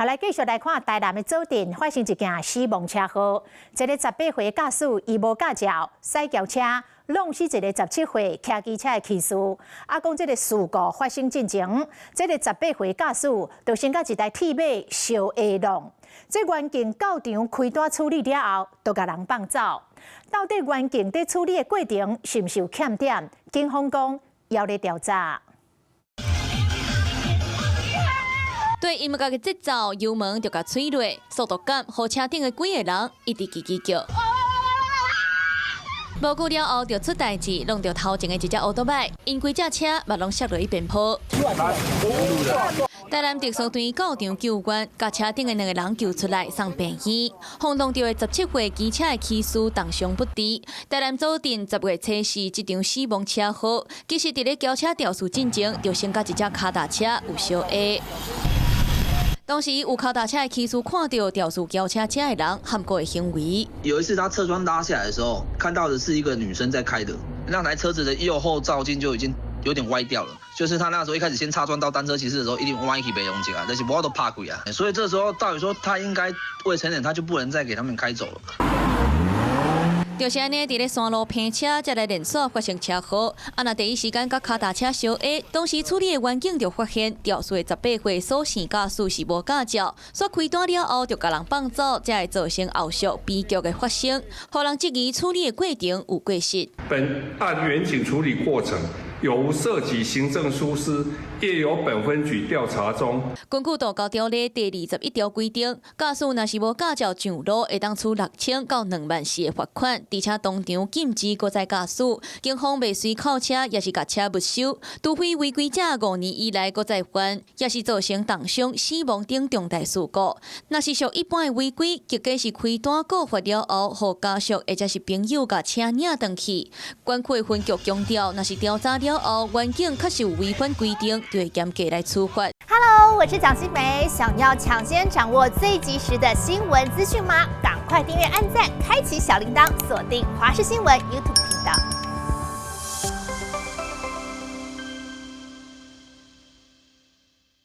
好，來繼續來看台南的左鎮發生一件死亡車禍，一个18歲駕駛伊無駕照，駛轎車挵死一个17歲騎機車的騎士。啊，講這个事故發生進前，這个十八歲駕駛就先佮一台鐵馬相下挵。這員警到場開單處理了後，就共人放走。到底員警佇處理的過程是毋是有欠點？警方講猶咧調查。對音樂的節奏，油門就共催落，速度感，予車頂的幾个人一直吱吱叫。無久了後，就出代誌，挵著頭前的一隻歐多擺，𪜶規隻車嘛攏摔落去邊坡。台南特搜隊到場救援，共車頂的兩个人救出來送病院。轟動著的17歲機車的騎士重傷不治。台南左鎮10月初四這場死亡車禍，其實佇咧轎車肇事進前，就先佮一隻跤踏車有相挨。當時有跤踏車的騎士看著肇事轎車車的人譀古的行為。有一次他側窗拉下來的時候，看到的是一個女生在開的，那台車子的右後照鏡就已經有點歪掉了。就是他那時候一開始先擦撞到單車騎士的時候，一定歪去袂用緊啊，但是無法度拍開啊。所以這時候到底說他應該未成年，他就不能再給他們開走了。就是按呢，佇咧山路拼車，才來連續發生車禍。啊，若第一時間佮跤踏車相挨，當時處理的員警就發現，肇事的18歲蘇姓駕駛是無駕照，煞開單了後就共人放走，才會造成後續悲劇的發生，予人質疑處理的過程有過失。本案員警處理過程有無涉及行政疏失，亦由本分局調查中。根據道交條例第21條規定，駕駛若是無駕照上路，會當處6000到2萬4的罰款，而且當場禁止閣再駕駛。警方袂隨扣車，抑是共車沒收，除非違規者5年以內閣再犯，抑是造成重傷、死亡等重大事故。若是屬一般的違規，結果是開單告發了後，予家屬或者是朋友共車領轉去。管區分局強調，若是調查了後，員警確實有違反規定，就會嚴格來處罰。 Hello，我是蔣新梅，想要搶先掌握最及時的新聞資訊嗎？趕快訂閱、按讚、開啟小鈴鐺，鎖定華視新聞 YouTube 頻道。